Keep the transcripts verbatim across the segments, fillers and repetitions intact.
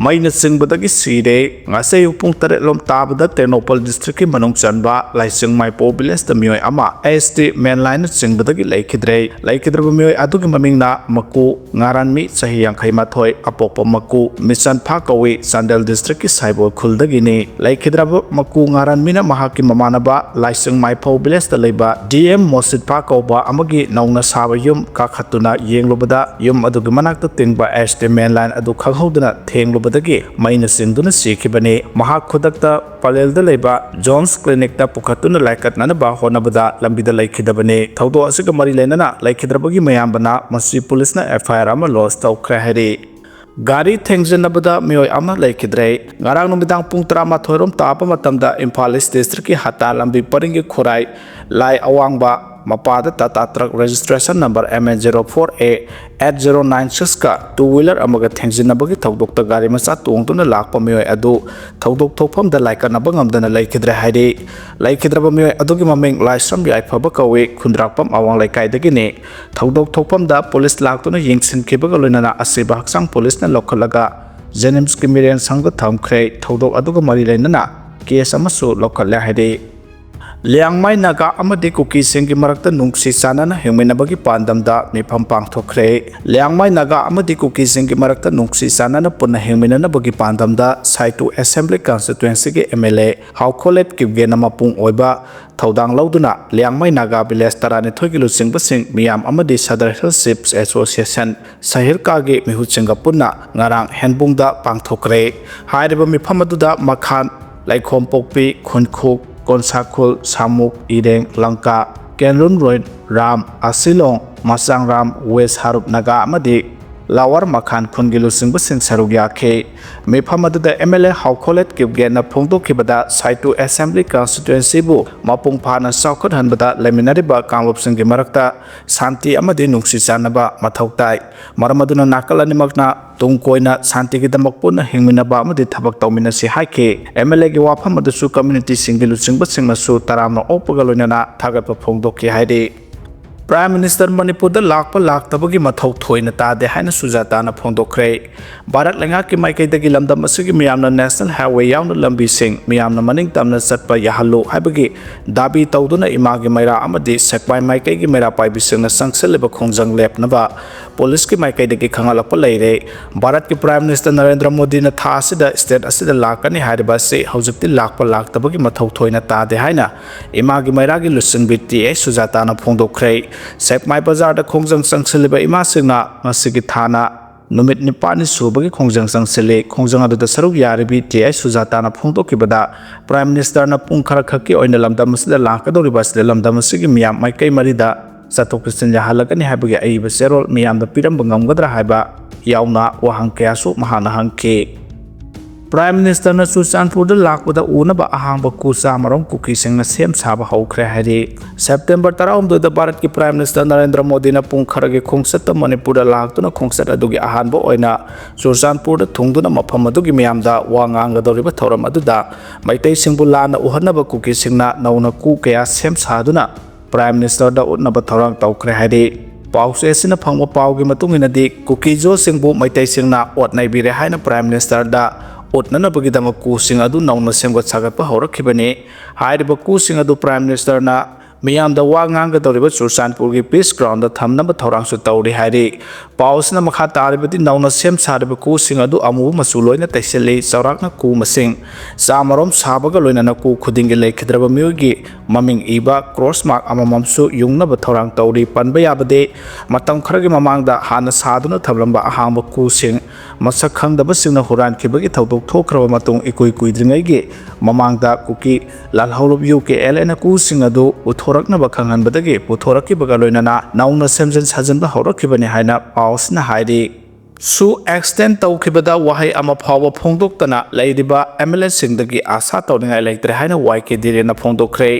ꯃꯩꯅ ꯆꯤꯡꯕꯗꯒꯤ ꯁꯤꯔꯦ꯫ ꯉꯁꯤ ꯑꯌꯨꯛ ꯄꯨꯡ ꯇꯔꯦꯠ ꯂꯣꯝ ꯇꯥꯕꯗ ꯇꯦꯡꯅꯧꯄꯜ district ꯀꯤ ꯃꯅꯨꯡ ꯆꯟꯕ ꯂꯥꯏꯁꯤꯡ ꯃꯥꯏꯄꯣ village ꯇ ꯃꯤꯑꯣꯏ ꯑꯃ S T main line ꯅ ꯆꯤꯡꯕꯗꯒꯤ ꯂꯩꯈꯤꯗ꯭ꯔꯦ꯫ ꯂꯩꯈꯤꯗ꯭ꯔꯕ ꯃꯤꯑꯣꯏ ꯑꯗꯨꯒꯤ ꯃꯃꯤꯡꯅ ꯃꯀꯨ ꯉꯥꯔꯥꯟꯃꯤ, ꯆꯍꯤ ꯌꯥꯡꯈꯩ ꯃꯥꯊꯣꯏ, ꯑꯄꯣꯛꯄ ꯃꯀꯨ ꯃꯤꯆꯟꯐꯥ ꯀꯧꯏ, ꯆꯥꯟꯗꯦꯜ district ꯀꯤ ꯁꯥꯏꯕꯣꯜ ꯈꯨꯜꯗꯒꯤꯅꯤ꯫ ꯂꯩꯈꯤꯗ꯭ꯔꯕ ꯃꯀꯨ ꯉꯥꯔꯥꯟꯃꯤꯅ ꯃꯍꯥꯛꯀꯤ ꯃꯃꯥꯟꯅꯕ ꯂꯥꯏꯁꯤꯡ ꯃꯥꯏꯐꯧ village ꯇ ꯂꯩꯕ D M ꯃꯣꯁꯤꯠꯐꯥ ꯀꯧꯕ ꯑꯃꯒꯤ ꯅꯧꯅ ꯁꯥꯕ ꯌꯨꯝ ꯀꯥꯈꯠꯇꯨꯅ ꯌꯦꯡꯂꯨꯕꯗ, ꯌꯨꯝ ꯑꯗꯨꯒꯤ ꯃꯅꯥꯛꯇ ꯇꯤꯡꯕ S T main line ꯑꯗꯨ ꯈꯪꯍꯧꯗꯅ ꯊꯦꯡꯂꯨꯕꯗꯒꯤ ꯃꯩꯅ ꯆꯤꯡꯗꯨꯅ ꯁꯤꯈꯤꯕꯅꯤ꯫ ꯃꯍꯥꯛ ꯈꯨꯗꯛꯇ ꯄꯂꯦꯜꯗ ꯂꯩꯕ Johns Clinic ꯇ ꯄꯨꯈꯠꯇꯨꯅ ꯂꯥꯏꯀꯠꯅꯅꯕ ꯍꯣꯠꯅꯕꯗ ꯂꯝꯕꯤꯗ ꯂꯩꯈꯤꯗꯕꯅꯤ꯫ ꯊꯧꯗꯣꯛ ꯑꯁꯤꯒ ꯃꯔꯤ ꯂꯩꯅꯅ ꯂꯩꯈꯤꯗ꯭ꯔꯕꯒꯤ ꯃꯌꯥꯝꯕꯅ ꯃꯁꯤ ꯄꯨꯂꯤꯁꯅ F I R ꯑꯃ lodge ꯇꯧꯈ꯭ꯔꯦ ꯍꯥꯏꯔꯤ꯫ ꯒꯥꯔꯤ ꯊꯦꯡꯖꯤꯟꯅꯕꯗ ꯃꯤꯑꯣꯏ ꯑꯃ ꯂꯩꯈꯤꯗ꯭ꯔꯦ꯫ ꯉꯔꯥꯡ ꯅꯨꯃꯤꯗꯥꯡ ꯄꯨꯡ ꯇꯔꯥꯃꯥꯊꯣꯏ ꯔꯣꯝ ꯇꯥꯕ ꯃꯇꯝꯗ ꯏꯝꯐꯥꯜ East district ꯀꯤ ꯍꯇꯥ ꯂꯝꯕꯤ ꯄꯔꯤꯡꯒꯤ ꯈꯨꯔꯥꯏ ꯂꯥꯏ ꯑꯋꯥꯡꯕ ꯃꯄꯥꯗ Tata truck registration number M N zero four A eight zero nine six ꯀ two wheeler ꯑꯃꯒ ꯊꯦꯡꯖꯤꯟꯅꯕꯒꯤ ꯊꯧꯗꯣꯛꯇ ꯒꯥꯔꯤ ꯃꯆꯥ ꯇꯣꯡꯗꯨꯅ ꯂꯥꯛꯄ ꯃꯤꯑꯣꯏ ꯑꯗꯨ ꯊꯧꯗꯣꯛ ꯊꯣꯛꯐꯝꯗ ꯂꯥꯏꯀꯠꯅꯕ ꯉꯝꯗꯅ ꯂꯩꯈꯤꯗ꯭ꯔꯦ ꯍꯥꯏꯔꯤ꯫ ꯂꯩꯈꯤꯗ꯭ꯔꯕ ꯃꯤꯑꯣꯏ ꯑꯗꯨꯒꯤ ꯃꯃꯤꯡ ꯂꯥꯏꯁ꯭ꯔꯝ ꯌꯥꯏꯐꯕ ꯀꯧꯏ, ꯈꯨꯟꯗ꯭ꯔꯥꯛꯄꯝ ꯑꯋꯥꯡ ꯂꯩꯀꯥꯏꯗꯒꯤꯅꯤ꯫ ꯊꯧꯗꯣꯛ ꯊꯣꯛꯐꯝꯗ ꯄꯨꯂꯤꯁ ꯂꯥꯛꯇꯨꯅ ꯌꯦꯡꯁꯤꯟꯈꯤꯕꯒ ꯂꯣꯏꯅꯅ ꯑꯁꯤꯕ ꯍꯛꯆꯥꯡ ꯄꯨꯂꯤꯁꯅ ꯂꯧꯈꯠꯂꯒ JNIMS ꯀꯤ ꯃꯤꯔꯦꯟ ꯁꯪꯗ ꯊꯝꯈ꯭ꯔꯦ꯫ ꯊꯧꯗꯣꯛ ꯑꯗꯨꯒ ꯃꯔꯤ ꯂꯩꯅꯅ case ꯑꯃꯁꯨ ꯂꯧꯈꯠꯂꯦ ꯍꯥꯏꯔꯤ꯫ ꯂꯤꯌꯥꯡꯃꯥꯏ ꯅꯥꯒꯥ ꯑꯃꯗꯤ ꯀꯨꯀꯤꯁꯤꯡꯒꯤ ꯃꯔꯛꯇ ꯅꯨꯡꯁꯤ ꯆꯥꯟꯅꯅ ꯍꯤꯡꯃꯤꯟꯅꯕꯒꯤ ꯄꯥꯟꯗꯝꯗ ꯃꯤꯐꯝ ꯄꯥꯡꯊꯣꯛꯈ꯭ꯔꯦ꯫ ꯂꯤꯌꯥꯡꯃꯥꯏ ꯅꯥꯒꯥ ꯑꯃꯗꯤ ꯀꯨꯀꯤꯁꯤꯡꯒꯤ ꯃꯔꯛꯇ ꯅꯨꯡꯁꯤ ꯆꯥꯟꯅꯅ ꯄꯨꯟꯅ ꯍꯤꯡꯃꯤꯟꯅꯅꯕꯒꯤ ꯄꯥꯟꯗꯝꯗ ꯁꯥꯏꯇꯨ Assembly Constituency ꯒꯤ M L A ꯍꯥꯎꯈꯣꯂꯦꯠ ꯀꯤꯞꯒꯦꯟꯅ ꯃꯄꯨꯡ ꯑꯣꯏꯕ ꯊꯧꯗꯥꯡ ꯂꯧꯗꯨꯅ ꯂꯤꯌꯥꯡꯃꯩ ꯅꯥꯒꯥ village ꯇꯔꯥꯅꯤꯊꯣꯏꯒꯤ ꯂꯨꯆꯤꯡꯕꯁꯤꯡ ꯃꯤꯌꯥꯝ ꯑꯃꯗꯤ Sadar Hills Chiefs Association, ꯁꯍꯤꯔꯀꯥꯒꯤ ꯃꯤꯍꯨꯠꯁꯤꯡꯒ ꯄꯨꯟꯅ ꯉꯔꯥꯡ ꯍꯦꯟꯕꯨꯡꯗ ꯄꯥꯡꯊꯣꯛꯈ꯭ꯔꯦ꯫ ꯍꯥꯏꯔꯤꯕ ꯃꯤꯐꯝ ꯑꯗꯨꯗ ꯃꯈꯥꯟ, ꯂꯩꯈꯣꯝꯄꯣꯛꯄꯤ, ꯈꯨꯟꯈꯨꯛ, ꯀꯣꯟꯁꯥꯈꯨꯜ, ꯁꯥꯃꯨꯛ, ꯏꯔꯦꯡ, ꯂꯪꯀꯥ, ꯀꯦꯟꯔꯨꯟꯔꯣꯏ, ꯔꯥꯝ, ꯑꯁꯤꯂꯣꯡ, ꯃꯆꯥꯡꯔꯥꯝ, ꯋꯦꯁ ꯍꯥꯔꯨꯞ ꯅꯥꯒꯥ ꯑꯃꯗꯤ ꯂꯋꯥꯔ ꯃꯈꯥꯟ ꯈꯨꯟꯒꯤ ꯂꯨꯆꯤꯡꯕꯁꯤꯡ ꯁꯔꯨꯛ ꯌꯥꯈꯤ꯫ ꯃꯤꯐꯝ ꯑꯗꯨꯗ M L A ꯍꯥꯎꯈꯣꯂꯦꯠ ꯀꯤꯞꯒꯦꯟꯅ ꯐꯣꯡꯗꯣꯛꯈꯤꯕꯗ, ꯁꯥꯏꯇꯨ Assembly Constituency ꯕꯨ ꯃꯄꯨꯡ ꯐꯥꯅ ꯆꯥꯎꯈꯠꯍꯟꯕꯗ ꯂꯩꯃꯤꯟꯅꯔꯤꯕ ꯀꯥꯡꯂꯨꯞꯁꯤꯡꯒꯤ ꯃꯔꯛꯇ ꯁꯥꯟꯇꯤ ꯑꯃꯗꯤ ꯅꯨꯡꯁꯤ ꯆꯥꯟꯅꯕ ꯃꯊꯧ ꯇꯥꯏ꯫ ꯃꯔꯝ ꯑꯗꯨꯅ ꯅꯥꯀꯜ ꯑꯅꯤꯃꯛꯅ ꯇꯨꯡ ꯀꯣꯏꯅ ꯁꯥꯟꯇꯤꯒꯤꯗꯃꯛ ꯄꯨꯟꯅ ꯍꯤꯡꯃꯤꯟꯅꯕ ꯑꯃꯗꯤ ꯊꯕꯛ ꯇꯧꯃꯤꯟꯅꯁꯤ ꯍꯥꯏꯈꯤ꯫ M L A ꯒꯤ ꯋꯥꯐꯝ ꯑꯗꯨꯁꯨ community ꯁꯤꯡꯒꯤ ꯂꯨꯆꯤꯡꯕꯁꯤꯡꯅꯁꯨ ꯇꯔꯥꯝꯅ ꯑꯣꯛꯄꯒ ꯂꯣꯏꯅꯅ ꯊꯥꯒꯠꯄ ꯐꯣꯡꯗꯣꯛꯈꯤ ꯍꯥꯏꯔꯤ꯫ Prime Minister ꯃꯅꯤꯄꯨꯔꯗ ꯂꯥꯛꯄ ꯂꯥꯛꯇꯕꯒꯤ ꯃꯊꯧ ꯊꯣꯏꯅ ꯇꯥꯗꯦ ꯍꯥꯏꯅ ꯁꯨꯖꯥꯇꯥꯅ ꯐꯣꯡꯗꯣꯛꯈ꯭ꯔꯦ꯫ ꯚꯥꯔꯠ ꯂꯩꯉꯥꯛꯀꯤ ꯃꯥꯏꯀꯩꯗꯒꯤ ꯂꯝꯗꯝ ꯑꯁꯤꯒꯤ ꯃꯤꯌꯥꯝꯅ National Highway ꯌꯥꯎꯅ ꯂꯝꯕꯤꯁꯤꯡ ꯃꯤꯌꯥꯝꯅ ꯃꯅꯤꯡ ꯇꯝꯅ ꯆꯠꯄ ꯌꯥꯍꯜꯂꯨ ꯍꯥꯏꯕꯒꯤ ꯗꯥꯕꯤ ꯇꯧꯗꯨꯅ ꯏꯃꯥꯒꯤ ꯃꯩꯔꯥ ꯑꯃꯗꯤ ꯁꯦꯛꯃꯥꯏ ꯃꯥꯏꯀꯩꯒꯤ ꯃꯩꯔꯥ ꯄꯥꯏꯕꯤꯁꯤꯡꯅ ꯆꯪꯁꯤꯜꯂꯤꯕ ꯈꯣꯡꯖꯪ ꯂꯦꯞꯅꯕ ꯄꯨꯂꯤꯁꯀꯤ ꯃꯥꯏꯀꯩꯗꯒꯤ ꯈꯪꯍꯜꯂꯛꯄ ꯂꯩꯔꯦ꯫ ꯚꯥꯔꯠꯀꯤ Prime Minister ꯅꯔꯦꯟꯗ꯭ꯔ ꯃꯣꯗꯤꯅ ꯊꯥ ꯑꯁꯤꯗ state ꯑꯁꯤꯗ ꯂꯥꯛꯀꯅꯤ ꯍꯥꯏꯔꯤꯕ ꯑꯁꯤ ꯍꯧꯖꯤꯛꯇꯤ ꯂꯥꯛꯄ ꯂꯥꯛꯇꯕꯒꯤ ꯃꯊꯧ ꯊꯣꯏꯅ ꯇꯥꯗꯦ ꯍꯥꯏꯅ ꯏꯃꯥꯒꯤ ꯃꯩꯔꯥꯒꯤ ꯂꯨꯆꯤꯡꯕꯤ ꯇꯤ ꯑꯩꯆ ꯁꯨꯖꯥꯇꯥꯅ ꯐꯣꯡꯗꯣꯛꯈ꯭ꯔꯦ꯫ ꯁꯦꯛꯃꯥꯏ ꯕꯖꯥꯔꯗ ꯈꯣꯡꯖꯪ ꯆꯪꯁꯤꯜꯂꯤꯕ ꯏꯃꯥꯁꯤꯡꯅ ꯉꯁꯤꯒꯤ ꯊꯥꯅ ꯅꯨꯃꯤꯠ ꯅꯤꯄꯥꯜꯅꯤ ꯁꯨꯕꯒꯤ ꯈꯣꯡꯖꯪ ꯆꯪꯁꯤꯜꯂꯤ꯫ ꯈꯣꯡꯖꯪ ꯑꯗꯨꯗ ꯁꯔꯨꯛ ꯌꯥꯔꯤꯕꯤ ꯇꯤ ꯑꯩꯆ ꯁꯨꯖꯥꯇꯥꯅ ꯐꯣꯡꯗꯣꯛꯈꯤꯕꯗ, Prime Ministerꯅ ꯄꯨꯡ ꯈꯔ ꯈꯛꯀꯤ ꯑꯣꯏꯅ ꯂꯝꯗꯝ ꯑꯁꯤꯗ ꯂꯥꯛꯀꯗꯧꯔꯤꯕ ꯑꯁꯤꯗ ꯂꯝꯗꯝ ꯑꯁꯤꯒꯤ ꯃꯤꯌꯥꯝ ꯃꯥꯏꯀꯩ ꯃꯔꯤꯗ ꯆꯠꯊꯣꯛ ꯆꯠꯁꯤꯟ ꯌꯥꯍꯜꯂꯒꯅꯤ ꯍꯥꯏꯕꯒꯤ ꯑꯏꯕ ꯆꯦꯔꯣꯜ ꯃꯤꯌꯥꯝꯗ ꯄꯤꯔꯝꯕ ꯉꯝꯒꯗ꯭ꯔꯥ ꯍꯥꯏꯕ ꯌꯥꯎꯅ ꯋꯥꯍꯪ ꯀꯌꯥꯁꯨ ꯃꯍꯥꯛꯅ ꯍꯪꯈꯤ꯫ Prime Ministerꯅ ꯆꯨꯔꯆꯥꯟꯄꯨꯔꯗ ꯂꯥꯛꯄꯗ ꯎꯅꯕ ꯑꯍꯥꯡꯕ ꯀꯨ ꯆꯥꯃꯔꯣꯝ ꯀꯨꯀꯤꯁꯤꯡꯅ ꯁꯦꯝ ꯁꯥꯕ ꯍꯧꯈ꯭ꯔꯦ ꯍꯥꯏꯔꯤ꯫ September ꯇꯔꯥꯍꯨꯝꯗꯣꯏꯗ ꯚꯥꯔꯠꯀꯤ Prime Minister ꯅꯔꯦꯟꯗ꯭ꯔ ꯃꯣꯗꯤꯅ ꯄꯨꯡ ꯈꯔꯒꯤ ꯈꯣꯡꯆꯠꯇ ꯃꯅꯤꯄꯨꯔꯗ ꯂꯥꯛꯇꯨꯅ ꯈꯣꯡꯆꯠ ꯑꯗꯨꯒꯤ ꯑꯍꯥꯟꯕ ꯑꯣꯏꯅ ꯆꯨꯔꯆꯥꯟꯄꯨꯔꯗ ꯊꯨꯡꯗꯨꯅ ꯃꯐꯝ ꯑꯗꯨꯒꯤ ꯃꯤꯌꯥꯝꯗ ꯋꯥ ꯉꯥꯡꯒꯗꯧꯔꯤꯕ ꯊꯧꯔꯝ ꯑꯗꯨꯗ ꯃꯩꯇꯩꯁꯤꯡꯕꯨ ꯂꯥꯟꯅ ꯎꯍꯟꯅꯕ ꯀꯨꯀꯤꯁꯤꯡꯅ ꯅꯧꯅ ꯀꯨ ꯀꯌꯥ ꯁꯦꯝ ꯁꯥꯗꯨꯅ Prime Ministerꯗ ꯎꯠꯅꯕ ꯊꯧꯔꯥꯡ ꯇꯧꯈ꯭ꯔꯦ ꯍꯥꯏꯔꯤ꯫ ꯄꯥꯎꯆꯦ ꯑꯁꯤꯅ ꯐꯪꯕ ꯄꯥꯎꯒꯤ ꯃꯇꯨꯡ ꯏꯟꯅꯗꯤ, ꯀꯨꯀꯤꯖꯣꯁꯤꯡꯕꯨ ꯃꯩꯇꯩꯁꯤꯡꯅ ꯑꯣꯠ ꯅꯩꯕꯤꯔꯦ ꯍꯥꯏꯅ Prime Ministerꯗ ꯎꯠꯅꯅꯕꯒꯤꯗꯃꯛ ꯀꯨꯁꯤꯡ ꯑꯗꯨ ꯅꯧꯅ ꯁꯦꯝꯒꯠ ꯁꯥꯒꯠꯄ ꯍꯧꯔꯛꯈꯤꯕꯅꯤ꯫ ꯍꯥꯏꯔꯤꯕ ꯀꯨꯁꯤꯡ ꯑꯗꯨ Prime Ministerꯅ ꯃꯤꯌꯥꯝꯗ ꯋꯥ ꯉꯥꯡꯒꯗꯧꯔꯤꯕ ꯆꯨꯔꯆꯥꯟꯄꯨꯔꯒꯤ Peace Groundꯗ ꯊꯝꯅꯕ ꯊꯧꯔꯥꯡꯁꯨ ꯇꯧꯔꯤ ꯍꯥꯏꯔꯤ꯫ ꯄꯥꯎ ꯑꯁꯤꯅ ꯃꯈꯥ ꯇꯥꯔꯤꯕꯗꯤ, ꯅꯧꯅ ꯁꯦꯝ ꯁꯥꯔꯤꯕ ꯀꯨꯁꯤꯡ ꯑꯗꯨ ꯑꯃꯨꯕ ꯃꯆꯨ ꯂꯣꯏꯅ ꯇꯩꯁꯤꯜꯂꯤ꯫ ꯆꯥꯎꯔꯥꯛꯅ ꯀꯨ ꯃꯁꯤꯡ ꯆꯥꯃꯔꯣꯝ ꯁꯥꯕꯒ ꯂꯣꯏꯅꯅ ꯀꯨ ꯈꯨꯗꯤꯡꯒꯤ ꯂꯩꯈꯤꯗ꯭ꯔꯕ ꯃꯤꯑꯣꯏꯒꯤ ꯃꯃꯤꯡ ꯏꯕ cross mark ꯑꯃꯃꯝꯁꯨ ꯌꯨꯡꯅꯕ ꯊꯧꯔꯥꯡ ꯇꯧꯔꯤ꯫ ꯄꯟꯕ ꯌꯥꯕꯗꯤ, ꯃꯇꯝ ꯈꯔꯒꯤ ꯃꯃꯥꯡꯗ ꯍꯥꯟꯅ ꯁꯥꯗꯨꯅ ꯊꯝꯂꯝꯕ ꯑꯍꯥꯡꯕ ꯀꯨꯁꯤꯡ ꯃꯁꯛ ꯈꯪꯗꯕꯁꯤꯡꯅ ꯍꯨꯔꯥꯟꯈꯤꯕꯒꯤ ꯊꯧꯗꯣꯛ ꯊꯣꯛꯈ꯭ꯔꯕ ꯃꯇꯨꯡ, ꯏꯀꯨꯏ ꯀꯨꯏꯗ꯭ꯔꯤꯉꯩꯒꯤ ꯃꯃꯥꯡꯗ ꯀꯨꯀꯤ ꯂꯥꯜꯍꯧꯂꯨꯞ ꯌꯨ ꯀꯦ ꯑꯦꯜ ꯑꯦꯅ ꯀꯨꯁꯤꯡ ꯑꯗꯨ ꯎꯠꯊꯣꯔꯛꯅꯕ ꯈꯪꯍꯟꯕꯗꯒꯤ ꯄꯨꯊꯣꯔꯛꯈꯤꯕꯒ ꯂꯣꯏꯅꯅ ꯅꯧꯅ ꯁꯦꯝꯖꯤꯟ ꯁꯥꯖꯤꯟꯕ ꯍꯧꯔꯛꯈꯤꯕꯅꯤ ꯍꯥꯏꯅ ꯄꯥꯎ ꯑꯁꯤꯅ ꯍꯥꯏꯔꯤ꯫ ꯁꯨ ꯑꯦꯛꯁꯇꯦꯟ ꯇꯧꯈꯤꯕꯗ ꯋꯥꯍꯩ ꯑꯃ ꯐꯥꯎꯕ ꯐꯣꯡꯗꯣꯛꯇꯅ ꯂꯩꯔꯤꯕ ꯑꯦꯝ ꯑꯦꯜ ꯑꯦꯁꯤꯡꯗꯒꯤ ꯑꯥꯁꯥ ꯇꯧꯅꯤꯡꯉꯥꯏ ꯂꯩꯇ꯭ꯔꯦ ꯍꯥꯏꯅ ꯋꯥꯏ ꯀꯦ ꯗꯤꯔꯦꯟꯅ ꯐꯣꯡꯗꯣꯛꯈ꯭ꯔꯦ꯫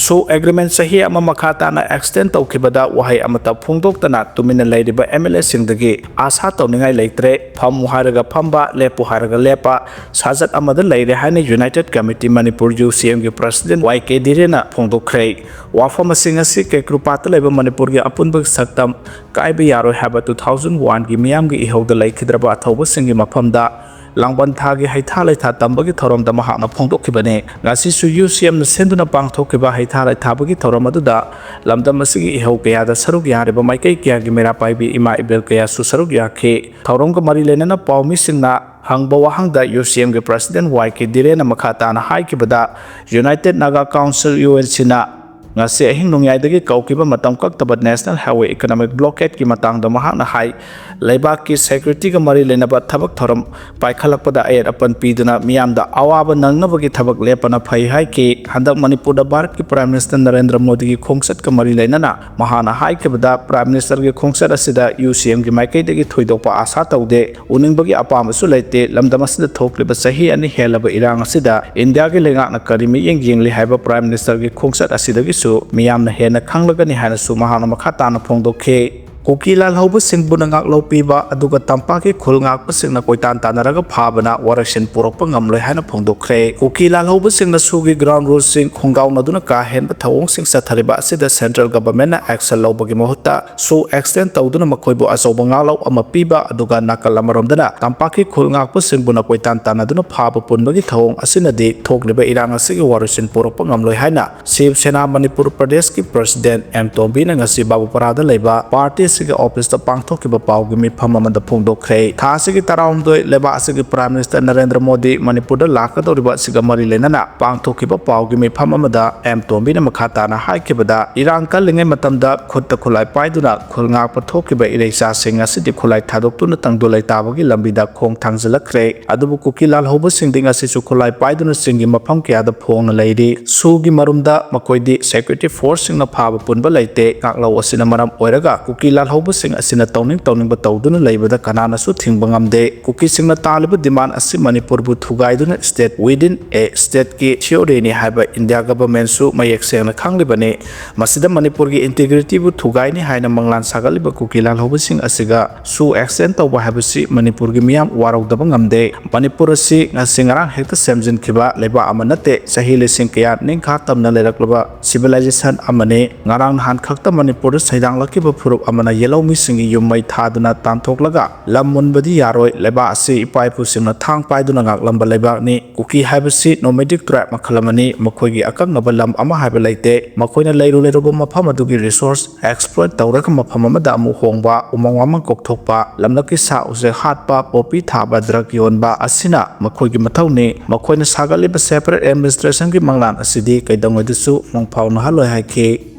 ꯁꯨ ꯑꯦꯒ꯭ꯔꯤꯃꯦꯟ ꯆꯍꯤ ꯑꯃ ꯃꯈꯥ ꯇꯥꯅ ꯑꯦꯛꯁꯇꯦꯟ ꯇꯧꯈꯤꯕꯗ ꯋꯥꯍꯩ ꯑꯃꯠꯇ ꯐꯣꯡꯗꯣꯛꯇꯅ ꯇꯨꯃꯤꯟꯅ ꯂꯩꯔꯤꯕ ꯑꯦꯝ ꯑꯦꯜ ꯑꯦꯁꯤꯡꯗꯒꯤ ꯑꯥꯁꯥ ꯇꯧꯅꯤꯡꯉꯥꯏ ꯂꯩꯇ꯭ꯔꯦ꯫ ꯐꯝꯃꯨ ꯍꯥꯏꯔꯒ ꯐꯝꯕ, ꯂꯦꯞꯄꯨ ꯍꯥꯏꯔꯒ ꯂꯦꯞꯄ, ꯁꯥꯖꯠ ꯑꯃꯗ ꯂꯩꯔꯦ ꯍꯥꯏꯅ ꯌꯨꯅꯥꯏꯇꯦꯠ ꯀꯃꯤꯇꯤ ꯃꯅꯤꯄꯨꯔ, ꯌꯨ ꯁꯤ ꯑꯦꯝꯒꯤ ꯄ꯭ꯔꯁꯤꯗꯦꯟ ꯋꯥꯏ ꯀꯦ ꯗꯤꯔꯦꯟꯅ ꯐꯣꯡꯗꯣꯛꯈ꯭ꯔꯦ꯫ ꯋꯥꯐꯝ ꯑꯁꯤꯡ ꯑꯁꯤ ꯀꯩꯀ꯭ꯔꯨꯄꯥꯠꯇ ꯂꯩꯕ ꯃꯅꯤꯄꯨꯔꯒꯤ ꯑꯄꯨꯟꯕ ꯁꯛꯇꯝ ꯀꯥꯏꯕ ꯌꯥꯔꯣꯏ ꯍꯥꯏꯕ ꯇꯨ ꯊꯥꯎꯖꯟ ꯋꯥꯟꯒꯤ ꯃꯤꯌꯥꯝꯒꯤ ꯏꯍꯧꯗ ꯂꯩꯈꯤꯗ꯭ꯔꯕ ꯑꯊꯧꯕꯁꯤꯡꯒꯤ ꯃꯐꯝꯗ ꯂꯥꯡꯕꯟ ꯊꯥꯒꯤ ꯍꯩꯊꯥ ꯂꯩꯊꯥ ꯇꯝꯕꯒꯤ ꯊꯧꯔꯝꯗ ꯃꯍꯥꯛꯅ ꯐꯣꯡꯗꯣꯛꯈꯤꯕꯅꯤ꯫ ꯉꯁꯤꯁꯨ ꯌꯨ ꯁꯤ ꯑꯦꯝꯅ ꯁꯤꯟꯗꯨꯅ ꯄꯥꯡꯊꯣꯛꯈꯤꯕ ꯍꯩꯊꯥ ꯂꯩꯊꯥꯕꯒꯤ ꯊꯧꯔꯝ ꯑꯗꯨꯗ ꯂꯝꯗꯝ ꯑꯁꯤꯒꯤ ꯏꯍꯧ ꯀꯌꯥꯗ ꯁꯔꯨꯛ ꯌꯥꯔꯤꯕ ꯃꯥꯏꯀꯩ ꯀꯌꯥꯒꯤ ꯃꯩꯔꯥ ꯄꯥꯏꯕꯤ ꯏꯃꯥ ꯏꯕꯦꯜ ꯀꯌꯥꯁꯨ ꯁꯔꯨꯛ ꯌꯥꯈꯤ꯫ ꯊꯧꯔꯝꯒ ꯃꯔꯤ ꯂꯩꯅꯅ ꯄꯥꯎꯃꯤꯁꯤꯡꯅ ꯍꯪꯕ ꯋꯥꯍꯪꯗ ꯌꯨ ꯁꯤ ꯑꯦꯝꯒꯤ ꯄ꯭ꯔꯁꯤꯗꯦꯟ ꯋꯥꯏ ꯀꯦ ꯗꯤꯔꯦꯟꯅ ꯃꯈꯥ ꯇꯥꯅ ꯍꯥꯏꯈꯤꯕꯗ, united Naga council, U N ꯁꯤꯅ ꯉꯁꯤ ꯑꯍꯤꯡ ꯅꯣꯡꯌꯥꯏꯗꯒꯤ ꯀꯧꯈꯤꯕ ꯃꯇꯝ ꯀꯛꯇꯕ ꯅꯦꯁꯅꯦꯜ ꯍꯥꯏꯋꯦ ꯏꯀꯣꯅꯣꯃꯤꯛ ꯕ꯭ꯂꯣꯀꯦꯠꯀꯤ ꯃꯇꯥꯡꯗ ꯃꯍꯥꯛꯅ ꯍꯥꯏ, ꯂꯩꯕꯥꯛꯀꯤ ꯁꯦꯀ꯭ꯌꯨꯔꯤꯇꯤꯒ ꯃꯔꯤ ꯂꯩꯅꯕ ꯊꯕꯛ ꯊꯧꯔꯝ ꯄꯥꯏꯈꯠꯂꯛꯄꯗ ꯑꯌꯦꯠ ꯑꯄꯟ ꯄꯤꯗꯨꯅ ꯃꯤꯌꯥꯝꯗ ꯑꯋꯥꯕ ꯅꯪꯅꯕꯒꯤ ꯊꯕꯛ ꯂꯦꯞꯄꯅ ꯐꯩ ꯍꯥꯏꯈꯤ꯫ ꯍꯟꯗꯛ ꯃꯅꯤꯄꯨꯔꯗ ꯚꯥꯔꯠꯀꯤ ꯄ꯭ꯔꯥꯏꯝ ꯃꯤꯅꯤꯁꯇꯔ ꯅꯔꯦꯟꯗ꯭ꯔ ꯃꯣꯗꯤꯒꯤ ꯈꯣꯡꯆꯠꯀ ꯃꯔꯤ ꯂꯩꯅꯅ ꯃꯍꯥꯛꯅ ꯍꯥꯏꯈꯤꯕꯗ, ꯄ꯭ꯔꯥꯏꯝ ꯃꯤꯅꯤꯁꯇꯔꯒꯤ ꯈꯣꯡꯆꯠ ꯑꯁꯤꯗ ꯌꯨ ꯁꯤ ꯑꯦꯝꯒꯤ ꯃꯥꯏꯀꯩꯗꯒꯤ ꯊꯣꯏꯗꯣꯛꯄ ꯑꯥꯁꯥ ꯇꯧꯗꯦ꯫ ꯎꯅꯤꯡꯕꯒꯤ ꯑꯄꯥꯝꯕꯁꯨ ꯂꯩꯇꯦ꯫ ꯂꯝꯗꯝ ꯑꯁꯤꯗ ꯊꯣꯛꯂꯤꯕ ꯆꯍꯤ ꯑꯅꯤ ꯍꯦꯜꯂꯕ ꯏꯔꯥꯡ ꯑꯁꯤꯗ ꯏꯟꯗꯤꯌꯥꯒꯤ ꯂꯩꯉꯥꯛꯅ ꯀꯔꯤ ꯃꯤꯠꯌꯦꯡ ꯌꯦꯡꯂꯤ ꯍꯥꯏꯕ ꯄ꯭ꯔꯥꯏꯝ ꯃꯤꯅꯤꯁꯇꯔꯒꯤ ꯈꯣꯡꯆꯠ ꯑꯁꯤꯗꯒꯤꯁꯨ ꯃꯤꯌꯥꯝꯅ ꯍꯦꯟꯅ ꯈꯪꯂꯒꯅꯤ ꯍꯥꯏꯅꯁꯨ ꯃꯍꯥꯛꯅ ꯃꯈꯥ ꯇꯥꯅ ꯐꯣꯡꯗꯣꯛꯈꯤ꯫ ꯀꯨꯀꯤ ꯂꯥꯜꯍꯧꯕꯁꯤꯡꯕꯨꯅ ꯉꯥꯛꯂꯧ ꯄꯤꯕ ꯑꯗꯨꯒ ꯇꯝꯄꯥꯛꯀꯤ ꯈꯨꯜ ꯉꯥꯛꯄꯁꯤꯡꯅ ꯀꯣꯏꯇꯥꯟ ꯇꯥꯟꯅꯔꯒ ꯐꯥꯕꯅ ꯋꯥꯔꯛꯁꯤꯟ ꯄꯨꯔꯛꯄ ꯉꯝꯂꯣꯏ ꯍꯥꯏꯅ ꯐꯣꯡꯗꯣꯛꯈ꯭ꯔꯦ꯫ ꯀꯨꯀꯤ ꯂꯥꯜꯍꯧꯕꯁꯤꯡꯅ ꯁꯨꯒꯤ ꯒ꯭ꯔꯥꯎꯟ ꯔꯨꯜꯁꯤꯡ ꯈꯣꯡꯒꯥꯎꯅꯗꯨꯅ ꯀꯥ ꯍꯦꯟꯕ ꯊꯧꯑꯣꯡꯁꯤꯡ ꯆꯠꯊꯔꯤꯕ ꯑꯁꯤꯗ ꯁꯦꯟꯇ꯭ꯔꯦꯜ ꯒꯚꯔꯟꯃꯦꯟꯠꯅ ꯑꯦꯛꯁꯟ ꯂꯧꯕꯒꯤ ꯃꯍꯨꯠꯇ ꯁꯨ ꯑꯦꯛꯁꯇꯦꯟ ꯇꯧꯗꯨꯅ ꯃꯈꯣꯏꯕꯨ ꯑꯆꯧꯕ ꯉꯥꯛꯂꯧ ꯑꯃ ꯄꯤꯕ, ꯑꯗꯨꯒ ꯅꯥꯀꯜ ꯑꯃꯔꯣꯝꯗꯅ ꯇꯝꯄꯥꯛꯀꯤ ꯈꯨꯜ ꯉꯥꯛꯄꯁꯤꯡꯕꯨꯅ ꯀꯣꯏꯇꯥꯟ ꯇꯥꯟꯅꯗꯨꯅ ꯐꯥꯕ ꯄꯨꯟꯕꯒꯤ ꯊꯧꯑꯣꯡ ꯑꯁꯤꯅꯗꯤ ꯊꯣꯛꯂꯤꯕ ꯏꯔꯥꯡ ꯑꯁꯤꯒꯤ ꯋꯥꯔꯣꯏꯁꯤꯟ ꯄꯨꯔꯛꯄ ꯉꯝꯂꯣꯏ ꯍꯥꯏꯅ ꯁꯤꯕ ꯁꯦꯅꯥ ꯃꯅꯤꯄꯨꯔ ꯄ꯭ꯔꯗꯦꯁꯀꯤ ꯄ꯭ꯔꯁꯤꯗꯦꯟꯠ ꯑꯦꯝ ꯇꯣꯝꯕꯤꯅ ꯉꯁꯤ ꯕꯥꯕꯨꯄꯥꯔꯥꯗ ꯂꯩꯕ ꯄꯥꯔꯇꯤ ꯑꯁꯤꯒꯤ ꯑꯣꯐꯤꯁꯇ ꯄꯥꯡꯊꯣꯛꯈꯤꯕ ꯄꯥꯎꯒꯤ ꯃꯤꯐꯝ ꯑꯃꯗ ꯐꯣꯡꯗꯣꯛꯈ꯭ꯔꯦ꯫ ꯊꯥ ꯑꯁꯤꯒꯤ ꯇꯔꯥꯍꯨꯝꯗꯣꯏ ꯂꯩꯕꯥꯛ ꯑꯁꯤꯒꯤ ꯄ꯭ꯔꯥꯏꯝ ꯃꯤꯅꯤꯁꯇꯔ ꯅꯔꯦꯟꯗ꯭ꯔ ꯃꯣꯗꯤ ꯃꯅꯤꯄꯨꯔꯗ ꯂꯥꯛꯀꯗꯧꯔꯤꯕ ꯑꯁꯤꯒ ꯃꯔꯤ ꯂꯩꯅꯅ ꯄꯥꯡꯊꯣꯛꯈꯤꯕ ꯄꯥꯎꯒꯤ ꯃꯤꯐꯝ ꯑꯃꯗ ꯑꯦꯝ ꯇꯣꯝꯕꯤꯅ ꯃꯈꯥ ꯇꯥꯅ ꯍꯥꯏꯈꯤꯕꯗ, ꯏꯔꯥꯡ ꯀꯜꯂꯤꯉꯩ ꯃꯇꯝꯗ ꯈꯨꯠꯇ ꯈꯨꯠꯂꯥꯏ ꯄꯥꯏꯗꯨꯅ ꯈꯨꯜ ꯉꯥꯛꯄ ꯊꯣꯛꯈꯤꯕ ꯏꯔꯩꯆꯥꯁꯤꯡ ꯉꯁꯤꯗꯤ ꯈꯨꯠꯂꯥꯏ ꯊꯥꯗꯣꯛꯇꯨꯅ ꯇꯪꯗꯨ ꯂꯩꯇꯥꯕꯒꯤ ꯂꯝꯕꯤꯗ ꯈꯣꯡ ꯊꯥꯡꯖꯤꯜꯂꯛꯈ꯭ꯔꯦ꯫ ꯑꯗꯨꯕꯨ ꯀꯨꯀꯤ ꯂꯥꯜꯍꯧꯕꯁꯤꯡꯗꯤ ꯉꯁꯤꯁꯨ ꯈꯨꯠꯂꯥꯏ ꯄꯥꯏꯗꯨꯅ ꯆꯤꯡꯒꯤ ꯃꯐꯝ ꯀꯌꯥꯗ ꯐꯣꯡꯅ ꯂꯩꯔꯤ꯫ ꯁꯨꯒꯤ ꯃꯔꯨꯝꯗ ꯃꯈꯣꯏꯗꯤ ꯁꯦꯀ꯭ꯌꯨꯔꯤꯇꯤ ꯐꯣꯔꯁꯁꯤꯡꯅ ꯐꯥꯕ ꯄꯨꯟꯕ ꯂꯩꯇꯦ꯫ ꯉꯥꯛꯂꯧ ꯑꯁꯤꯅ ꯃꯔꯝ ꯑꯣꯏꯔꯒ ꯀꯨꯀꯤ ꯂꯥꯜ ꯍꯧꯕꯁꯤꯡ ꯑꯁꯤꯅ ꯇꯧꯅꯤꯡ ꯇꯧꯅꯤꯡꯕ ꯇꯧꯗꯨꯅ ꯂꯩꯕꯗ ꯀꯅꯥꯅꯁꯨ ꯊꯤꯡꯕ ꯉꯝꯗꯦ꯫ ꯀꯨꯀꯤꯁꯤꯡꯅ ꯇꯥꯜꯂꯤꯕ demand ꯑꯁꯤ ꯃꯅꯤꯄꯨꯔꯕꯨ ꯊꯨꯒꯥꯏꯗꯨꯅ state within a stateꯀꯤ theoryꯅꯤ ꯍꯥꯏꯕ ꯏꯟꯗꯤꯌꯥ governmentꯁꯨ ꯃꯌꯦꯛ ꯁꯦꯡꯅ ꯈꯪꯂꯤꯕꯅꯤ꯫ ꯃꯁꯤꯗ ꯃꯅꯤꯄꯨꯔꯒꯤ integrityꯕꯨ ꯊꯨꯒꯥꯏꯅꯤ ꯍꯥꯏꯅ ꯃꯪꯂꯥꯟ ꯁꯥꯒꯠꯂꯤꯕ ꯀꯨꯀꯤ ꯂꯥꯜꯍꯧꯕꯁꯤꯡ ꯑꯁꯤꯒ ꯁꯨ extend ꯇꯧꯕ ꯍꯥꯏꯕꯁꯤ ꯃꯅꯤꯄꯨꯔꯒꯤ ꯃꯤꯌꯥꯝ ꯋꯥꯔꯧꯗꯕ ꯉꯝꯗꯦ꯫ ꯃꯅꯤꯄꯨꯔ ꯑꯁꯤ ꯉꯁꯤ ꯉꯔꯥꯡ ꯍꯦꯛꯇ ꯁꯦꯝꯖꯤꯟꯈꯤꯕ ꯂꯩꯕꯥꯛ ꯑꯃ ꯅꯠꯇꯦ꯫ ꯆꯍꯤ ꯂꯤꯁꯤꯡ ꯀꯌꯥ ꯅꯤꯡꯈꯥ ꯇꯝꯅ ꯂꯩꯔꯛꯂꯕ civilization ꯑꯃꯅꯤ꯫ ꯉꯔꯥꯡ ꯅꯍꯥꯟ ꯈꯛꯇ ꯃꯅꯤꯄꯨꯔꯗ ꯁꯩꯗꯥꯡꯂꯛꯈꯤꯕ ꯐꯨꯔꯨꯞ ꯑꯃꯅ ꯌꯦꯜꯍꯧꯃꯤꯁꯤꯡꯒꯤ ꯌꯨꯝ ꯃꯩ ꯊꯥꯗꯨꯅ ꯇꯥꯟꯊꯣꯛꯂꯒ ꯂꯝ ꯃꯨꯟꯕꯗꯤ ꯌꯥꯔꯣꯏ꯫ ꯂꯩꯕꯥꯛ ꯑꯁꯤ ꯏꯄꯥ ꯏꯄꯨꯁꯤꯡꯅ ꯊꯥꯡ ꯄꯥꯏꯗꯨꯅ ꯉꯥꯛꯂꯝꯕ ꯂꯩꯕꯥꯛꯅꯤ꯫ ꯀꯨꯀꯤ ꯍꯥꯏꯕꯁꯤ nomadic tribe ꯃꯈꯜ ꯑꯃꯅꯤ꯫ ꯃꯈꯣꯏꯒꯤ ꯑꯀꯛꯅꯕ ꯂꯝ ꯑꯃ ꯍꯥꯏꯕ ꯂꯩꯇꯦ꯫ ꯃꯈꯣꯏꯅ ꯂꯩꯔꯨ ꯂꯩꯔꯨꯕ ꯃꯐꯝ ꯑꯗꯨꯒꯤ resource exploit ꯇꯧꯔꯒ ꯃꯐꯝ ꯑꯃꯗ ꯑꯃꯨꯛ ꯍꯣꯡꯕ, ꯎꯃꯪ ꯋꯥꯃꯪ ꯀꯣꯛꯊꯣꯛꯄ, ꯂꯝꯂꯛꯀꯤ ꯁꯥ ꯎꯆꯦꯛ ꯍꯥꯠꯄ, ꯄꯣꯄꯤ ꯊꯥꯕ, drug ꯌꯣꯟꯕ ꯑꯁꯤꯅ ꯃꯈꯣꯏꯒꯤ ꯃꯊꯧꯅꯤ꯫ ꯃꯈꯣꯏꯅ ꯁꯥꯒꯠꯂꯤꯕ separate administrationꯒꯤ ꯃꯪꯂꯥꯟ ꯑꯁꯤꯗꯤ ꯀꯩꯗꯧꯉꯩꯗꯁꯨ ꯃꯪꯐꯥꯎꯅꯍꯜꯂꯣꯏ ꯍꯥꯏꯈꯤ꯫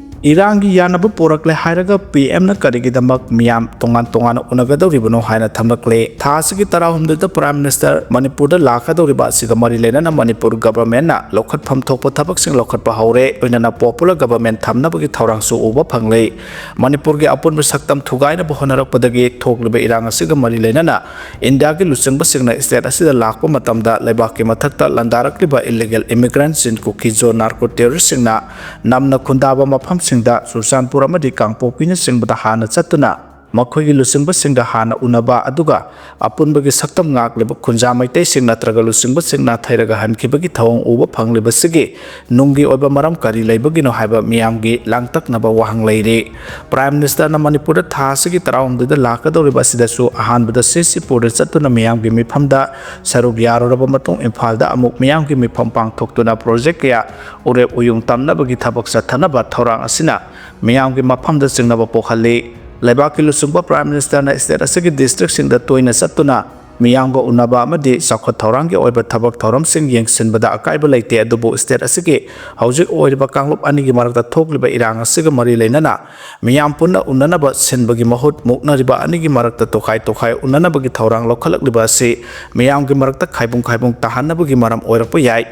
ꯏꯔꯥꯡꯒꯤ ꯌꯥꯅꯕ ꯄꯨꯔꯛꯂꯦ ꯍꯥꯏꯔꯒ ꯄꯤ ꯑꯦꯝꯅ ꯀꯔꯤꯒꯤꯗꯃꯛ ꯃꯤꯌꯥꯝ ꯇꯣꯉꯥꯟ ꯇꯣꯉꯥꯟꯅ ꯎꯅꯒꯗꯧꯔꯤꯕꯅꯣ ꯍꯥꯏꯅ ꯊꯝꯂꯛꯂꯦ꯫ ꯊꯥ ꯑꯁꯤꯒꯤ ꯇꯔꯥꯍꯨꯝꯗꯣꯏꯗ Prime Minister ꯃꯅꯤꯄꯨꯔꯗ ꯂꯥꯛꯀꯗꯧꯔꯤꯕ ꯑꯁꯤꯒ ꯃꯔꯤ ꯂꯩꯅꯅ ꯃꯅꯤꯄꯨꯔ governmentꯅ ꯂꯧꯈꯠꯐꯝ ꯊꯣꯛꯄ ꯊꯕꯛꯁꯤꯡ ꯂꯧꯈꯠꯄ ꯍꯧꯔꯦ꯫ ꯂꯣꯏꯅꯅ popular government ꯊꯝꯅꯕꯒꯤ ꯊꯧꯔꯥꯡꯁꯨ ꯎꯕ ꯐꯪꯂꯦ꯫ ꯃꯅꯤꯄꯨꯔꯒꯤ ꯑꯄꯨꯟꯕ ꯁꯛꯇꯝ ꯊꯨꯒꯥꯏꯅꯕ ꯍꯣꯠꯅꯔꯛꯄꯗꯒꯤ ꯊꯣꯛꯂꯤꯕ ꯏꯔꯥꯡ ꯑꯁꯤꯒ ꯃꯔꯤ ꯂꯩꯅꯅ ꯏꯟꯗꯤꯌꯥꯒꯤ ꯂꯨꯆꯤꯡꯕꯁꯤꯡꯅ state ꯑꯁꯤꯗ ꯂꯥꯛꯄ ꯃꯇꯝꯗ ꯂꯩꯕꯥꯛꯀꯤ ꯃꯊꯛꯇ ꯂꯥꯟꯗꯥꯔꯛꯂꯤꯕ illegal immigrantꯁꯤꯡ, ꯀꯨꯀꯤꯖꯣ narco terroristꯁꯤꯡꯅ ꯅꯝꯅ ꯈꯨꯟꯗꯥꯕ ꯃꯐꯝꯁꯤꯡꯗ ꯆꯨꯔꯆꯥꯟꯄꯨꯔ ꯑꯃꯗꯤ ꯀꯥꯡꯄꯣꯛꯄꯤꯅꯆꯤꯡꯕꯗ ꯍꯥꯟꯅ ꯆꯠꯇꯨꯅ ꯃꯈꯣꯏꯒꯤ ꯂꯨꯆꯤꯡꯕꯁꯤꯡꯒ ꯍꯥꯟꯅ ꯎꯅꯕ, ꯑꯗꯨꯒ ꯑꯄꯨꯟꯕꯒꯤ ꯁꯛꯇꯝ ꯉꯥꯛꯂꯤꯕ ꯈꯨꯟꯖꯥ ꯃꯩꯇꯩꯁꯤꯡ ꯅꯠꯇ꯭ꯔꯒ ꯂꯨꯆꯤꯡꯕꯁꯤꯡ ꯅꯥꯊꯩꯔꯒ ꯍꯟꯈꯤꯕꯒꯤ ꯊꯧꯑꯣꯡ ꯎꯕ ꯐꯪꯂꯤꯕꯁꯤꯒꯤ ꯅꯨꯡꯒꯤ ꯑꯣꯏꯕ ꯃꯔꯝ ꯀꯔꯤ ꯂꯩꯕꯒꯤꯅꯣ ꯍꯥꯏꯕ ꯃꯤꯌꯥꯝꯒꯤ ꯂꯥꯡꯇꯛꯅꯕ ꯋꯥꯍꯪ ꯂꯩꯔꯤ꯫ Prime Ministerꯅ ꯃꯅꯤꯄꯨꯔꯗ ꯊꯥ ꯑꯁꯤꯒꯤ ꯇꯔꯥꯍꯨꯝꯗꯣꯏꯗ ꯂꯥꯛꯀꯗꯧꯔꯤꯕ ꯑꯁꯤꯗꯁꯨ ꯑꯍꯥꯟꯕꯗ ꯁꯤꯁꯤꯄꯨꯔꯗ ꯆꯠꯇꯨꯅ ꯃꯤꯌꯥꯝꯒꯤ ꯃꯤꯐꯝꯗ ꯁꯔꯨꯛ ꯌꯥꯔꯨꯔꯕ ꯃꯇꯨꯡ ꯏꯝꯐꯥꯜꯗ ꯑꯃꯨꯛ ꯃꯤꯌꯥꯝꯒꯤ ꯃꯤꯐꯝ ꯄꯥꯡꯊꯣꯛꯇꯨꯅ project ꯀꯌꯥ ꯎꯔꯦꯞ ꯎꯌꯨꯡ ꯇꯝꯅꯕꯒꯤ ꯊꯕꯛ ꯆꯠꯊꯅꯕ ꯊꯧꯔꯥꯡ ꯑꯁꯤꯅ ꯃꯤꯌꯥꯝꯒꯤ ꯃꯐꯝꯗ ꯆꯤꯡꯅꯕ ꯄꯣꯛꯍꯜꯂꯤ꯫ ꯂꯩꯕꯥꯛꯀꯤ ꯂꯨꯆꯤꯡꯕ Prime Ministerꯅ state ꯑꯁꯤꯒꯤ districtꯁꯤꯡꯗ ꯇꯣꯏꯅ ꯆꯠꯇꯨꯅ ꯃꯤꯌꯥꯝꯒ ꯎꯅꯕ ꯑꯃꯗꯤ ꯆꯥꯎꯈꯠ ꯊꯧꯔꯥꯡꯒꯤ ꯑꯣꯏꯕ ꯊꯕꯛ ꯊꯧꯔꯝꯁꯤꯡ ꯌꯦꯡꯁꯤꯟꯕꯗ ꯑꯀꯥꯏꯕ ꯂꯩꯇꯦ, ꯑꯗꯨꯕꯨ ꯁ꯭ꯇꯦꯠ ꯑꯁꯤꯒꯤ ꯍꯧꯖꯤꯛ ꯑꯣꯏꯔꯤꯕ ꯀꯥꯡꯂꯨꯞ ꯑꯅꯤꯒꯤ ꯃꯔꯛꯇ ꯊꯣꯛꯂꯤꯕ ꯏꯔꯥꯡ ꯑꯁꯤꯒ ꯃꯔꯤ ꯂꯩꯅꯅ ꯃꯤꯌꯥꯝ ꯄꯨꯟꯅ ꯎꯅꯅꯕ ꯁꯤꯟꯕꯒꯤ ꯃꯍꯨꯠ, ꯃꯨꯛꯅꯔꯤꯕ ꯑꯅꯤꯒꯤ ꯃꯔꯛꯇ ꯇꯣꯈꯥꯏ ꯇꯣꯈꯥꯏ ꯎꯅꯅꯕꯒꯤ ꯊꯧꯔꯥꯡ ꯂꯧꯈꯠꯂꯛꯂꯤꯕ ꯑꯁꯤ ꯃꯤꯌꯥꯝꯒꯤ ꯃꯔꯛꯇ ꯈꯥꯏꯕꯨꯡ ꯈꯥꯏꯕꯨꯡ ꯇꯥꯍꯟꯅꯕꯒꯤ ꯃꯔꯝ ꯑꯣꯏꯔꯛꯄ ꯌꯥꯏ꯫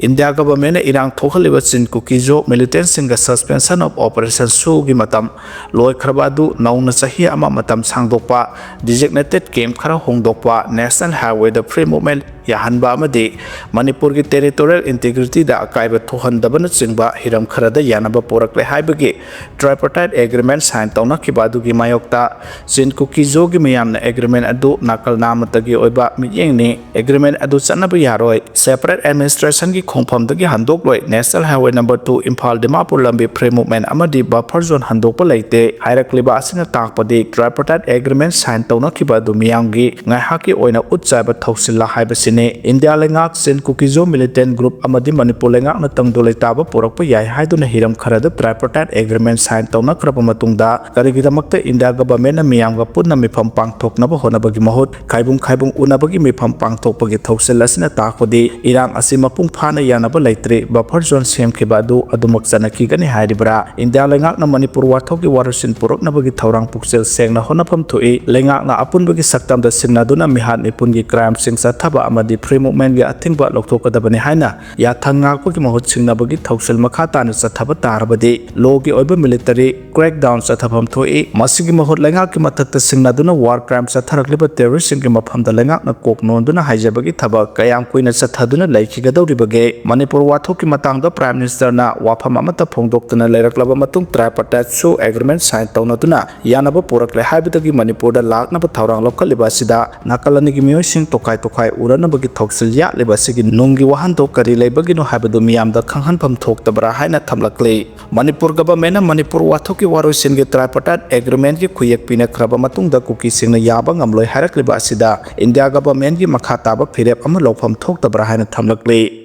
ꯏꯟꯗꯤꯌꯥ ꯒꯚꯔꯟꯃꯦꯟꯠꯅ ꯏꯔꯥꯡ ꯊꯣꯛꯍꯜꯂꯤꯕ ꯆꯤꯟ ꯀꯨꯀꯤꯖꯣ ꯃꯤꯂꯤꯇꯦꯟꯠꯁꯤꯡꯒ Suspension of Operation ꯁꯨꯒꯤ ꯃꯇꯝ ꯂꯣꯏꯈ꯭ꯔꯕ ꯑꯗꯨ ꯅꯧꯅ ꯆꯍꯤ ꯑꯃ ꯃꯇꯝ ꯁꯥꯡꯗꯣꯛꯄ, designated camp ꯈꯔ ꯍꯣꯡꯗꯣꯛꯄ, National Highwayꯗ free movement ꯌꯥꯍꯟꯕ ꯑꯃꯗꯤ ꯃꯅꯤꯄꯨꯔꯒꯤ territorial integrityꯗ ꯑꯀꯥꯏꯕ ꯊꯣꯛꯍꯟꯗꯕꯅꯆꯤꯡꯕ ꯍꯤꯔꯝ ꯈꯔꯗ ꯌꯥꯅꯕ ꯄꯨꯔꯛꯂꯦ ꯍꯥꯏꯕꯒꯤ tripartite agreement sign ꯇꯧꯅꯈꯤꯕ ꯑꯗꯨꯒꯤ ꯃꯥꯌꯣꯛꯇ ꯆꯤꯟ ꯀꯨꯀꯤꯖꯣꯒꯤ ꯃꯤꯌꯥꯝꯅ agreement ꯑꯗꯨ ꯅꯥꯀꯜ ꯅꯥꯝꯃꯇꯒꯤ ꯑꯣꯏꯕ ꯃꯤꯠꯌꯦꯡꯅꯤ, agreement ꯑꯗꯨ ꯆꯠꯅꯕ ꯌꯥꯔꯣꯏ, separate administrationꯒꯤ ꯈꯣꯡꯐꯝꯗꯒꯤ ꯍꯟꯗꯣꯛꯂꯣꯏ, National Highway number two Imphal Dimapur ꯂꯝꯕꯤ free movement ꯑꯃꯗꯤ buffer zone ꯍꯟꯗꯣꯛꯄ ꯂꯩꯇꯦ ꯍꯥꯏꯔꯛꯂꯤꯕ ꯑꯁꯤꯅ ꯇꯥꯛꯄꯗꯤ tripartite agreement sign ꯇꯧꯅꯈꯤꯕ ꯑꯗꯨ ꯃꯤꯌꯥꯝꯒꯤ ꯉꯥꯏꯍꯥꯛꯀꯤ ꯑꯣꯏꯅ ꯎꯠ ꯆꯥꯏꯕ ꯊꯧꯁꯤꯜꯂ ꯍꯥꯏꯕꯁꯤꯅꯤ꯫ ꯏꯟꯗꯤꯌꯥ ꯂꯩꯉꯥꯛ, ꯆꯤꯟ ꯀꯨꯀꯤꯖꯣ militant group ꯑꯃꯗꯤ ꯃꯅꯤꯄꯨꯔ ꯂꯩꯉꯥꯛꯅ ꯇꯪꯗꯨ ꯂꯩꯇꯥꯕ ꯄꯨꯔꯛꯄ ꯌꯥꯏ ꯍꯥꯏꯗꯨꯅ ꯍꯤꯔꯝ ꯈꯔꯗ tripartite agreement sign ꯇꯧꯅꯈ꯭ꯔꯕ ꯃꯇꯨꯡꯗ ꯀꯔꯤꯒꯤꯗꯃꯛꯇ ꯏꯟꯗꯤꯌꯥ ꯒꯚꯔꯟꯃꯦꯟꯠꯅ ꯃꯤꯌꯥꯝꯒ ꯄꯨꯟꯅ ꯃꯤꯐꯝ ꯄꯥꯡꯊꯣꯛꯅꯕ ꯍꯣꯠꯅꯕꯒꯤ ꯃꯍꯨꯠ ꯈꯥꯏꯕꯨꯡ ꯈꯥꯏꯕꯨꯡ ꯎꯅꯕꯒꯤ ꯃꯤꯐꯝ ꯄꯥꯡꯊꯣꯛꯄꯒꯤ ꯊꯧꯁꯤꯜ ꯑꯁꯤꯅ ꯇꯥꯛꯄꯗꯤ ꯏꯔꯥꯡ ꯑꯁꯤ ꯃꯄꯨꯡ ꯐꯥꯅ ꯌꯥꯅꯕ ꯂꯩꯇ꯭ꯔꯤ, buffer zone ꯁꯦꯝꯈꯤꯕ ꯑꯗꯨ ꯑꯗꯨꯃꯛ ꯆꯠꯅꯈꯤꯒꯅꯤ ꯍꯥꯏꯔꯤꯕ꯭ꯔꯥ? ꯏꯟꯗꯤꯌꯥ ꯂꯩꯉꯥꯛꯅ ꯃꯅꯤꯄꯨꯔ ꯋꯥꯊꯣꯛꯀꯤ ꯋꯥꯔꯣꯏꯁꯤꯟ ꯄꯨꯔꯛꯅꯕꯒꯤ ꯊꯧꯔꯥꯡ ꯄꯨꯛꯆꯦꯜ ꯁꯦꯡꯅ ꯍꯣꯠꯅꯐꯝ ꯊꯣꯛꯏ꯫ ꯂꯩꯉꯥꯛꯅ ꯑꯄꯨꯟꯕꯒꯤ ꯁꯛꯇꯝꯗ ꯁꯤꯟꯅꯗꯨꯅ ꯃꯤꯍꯥꯠ ꯃꯤꯄꯨꯟꯒꯤ crimeꯁꯤꯡ ꯆꯠꯊꯕ ꯑꯃꯗꯤ free movementꯀꯤ ꯑꯊꯤꯡꯕ ꯂꯧꯊꯣꯛꯀꯗꯕꯅꯤ ꯍꯥꯏꯅ ꯌꯥꯊꯪ ꯉꯥꯛꯄꯒꯤ ꯃꯍꯨꯠ ꯁꯤꯡꯅꯕꯒꯤ ꯊꯧꯁꯤꯜ ꯃꯈꯥ ꯇꯥꯅ ꯆꯠꯊꯕ ꯇꯥꯔꯕꯗꯤ lawꯒꯤ ꯑꯣꯏꯕ military crackdown ꯆꯠꯊꯐꯝ ꯊꯣꯛꯏ꯫ ꯃꯁꯤꯒꯤ ꯃꯍꯨꯠ ꯂꯩꯉꯥꯛꯀꯤ ꯃꯊꯛꯇ ꯁꯤꯡꯅꯗꯨꯅ war crime ꯆꯠꯊꯔꯛꯂꯤꯕ terroristꯁꯤꯡꯒꯤ ꯃꯐꯝꯗ ꯂꯩꯉꯥꯛꯅ ꯀꯣꯛ ꯅꯣꯟꯗꯨꯅ ꯍꯥꯏꯖꯕꯒꯤ ꯊꯕꯛ ꯀꯌꯥꯝ ꯀꯨꯏꯅ ꯆꯠꯊꯗꯨꯅ ꯂꯩꯈꯤꯒꯗꯧꯔꯤꯕꯒꯦ? ꯃꯅꯤꯄꯨꯔ ꯋꯥꯊꯣꯛꯀꯤ ꯃꯇꯥꯡꯗ Prime Ministerꯅ ꯋꯥꯐꯝ ꯑꯃꯠꯇ ꯐꯣꯡꯗꯣꯛꯇꯅ ꯂꯩꯔꯛꯂꯕ ꯃꯇꯨꯡ tripartite ꯁꯨ agreement sign ꯇꯧꯅꯗꯨꯅ ꯌꯥꯅꯕ ꯄꯨꯔꯛꯂꯦ ꯍꯥꯏꯕꯗꯒꯤ ꯃꯅꯤꯄꯨꯔꯗ ꯂꯥꯛꯅꯕ ꯊꯧꯔꯥꯡ ꯂꯧꯈꯠꯂꯤꯕ ꯑꯁꯤꯗ ꯅꯥꯀꯜ ꯑꯅꯤꯒꯤ ꯃꯤꯑꯣꯏꯁꯤꯡ ꯇꯣꯈꯥꯏ ꯇꯣꯈꯥꯏ ꯎꯅꯅꯕꯒꯤ ꯊꯧꯁꯤꯜ ꯌꯥꯠꯂꯤꯕ ꯑꯁꯤꯒꯤ ꯅꯨꯡꯒꯤ ꯋꯥꯍꯟꯊꯣꯛ ꯀꯔꯤ ꯂꯩꯕꯒꯤꯅꯣ ꯍꯥꯏꯕꯗꯨ ꯃꯤꯌꯥꯝꯗ ꯈꯪꯍꯟꯐꯝ ꯊꯣꯛꯇꯕ꯭ꯔꯥ ꯍꯥꯏꯅ ꯊꯝꯂꯛꯂꯤ꯫ ꯃꯅꯤꯄꯨꯔ ꯒꯚꯔꯟꯃꯦꯟꯠꯅ ꯃꯅꯤꯄꯨꯔ ꯋꯥꯊꯣꯛꯀꯤ ꯋꯥꯔꯣꯏꯁꯤꯟꯒꯤ tripartite agreementꯀꯤ ꯈꯨꯌꯦꯛ ꯄꯤꯅꯈ꯭ꯔꯕ ꯃꯇꯨꯡꯗ ꯀꯨꯀꯤꯁꯤꯡꯅ ꯌꯥꯕ ꯉꯝꯂꯣꯏ ꯍꯥꯏꯔꯛꯂꯤꯕ ꯑꯁꯤꯗ ꯏꯟꯗꯤꯌꯥ ꯒꯚꯔꯟꯃꯦꯟꯠꯀꯤ ꯃꯈꯥ ꯇꯥꯕ ꯐꯤꯔꯦꯞ ꯑꯃ ꯂꯧꯐꯝ ꯊꯣꯛꯇꯕ꯭ꯔꯥ ꯍꯥꯏꯅ ꯊꯝꯂꯛꯂꯤ꯫